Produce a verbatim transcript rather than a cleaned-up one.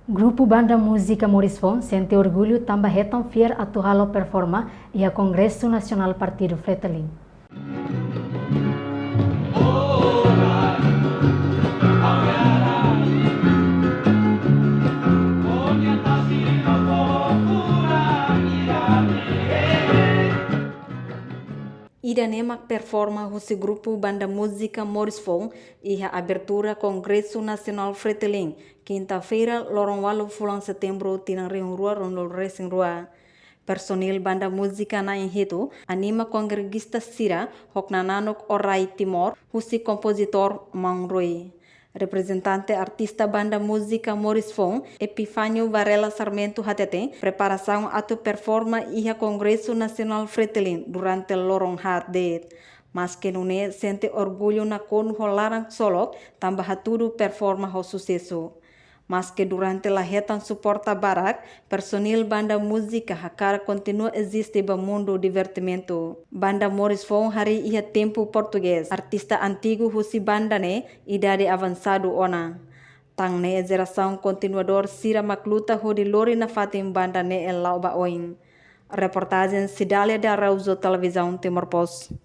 Grupu Banda Múzika Moris Foun sente orgullu tanba hetan fiar atu halo performa iha Kongresu Nasionál Partidu Fretilin. Ida-ne'e mak performa husi grupu Banda Múzika Moris Foun iha abertura Kongresu Nasionál Fretilin, kinta-feira, loron ualu fulan Setembru, tinan rihun rua ruanulu resin rua. Personil Banda Múzika na'in hitu anima kongregista sira ho knananuk orai Timor husi kompozitór Maun Rui. Reprezentante artista Banda Múzika Moris Foun, Epifânio Varela Sarmento, hateten preparasaun atu performa iha Kongresu Nasionál Fretilin durante loron haat de'it. Maske nune'e, sente orgullu nakonu ho laran ksolok tanba hatudu performa ho susesu. Maske durante la hetan suporta barak, personil Banda Múzika hakarak kontinua eziste ba mundu divertimentu. Banda Moris Foun harii iha tempu portugés, artista antigu husi banda ne'e idade avansadu ona. Tan ne'e jerasaun kontinuadór sira mak luta hodi lori nafatin banda ne'e la'o ba oin. Reportajen Cidália de Araújo, Televizaun Timor Post.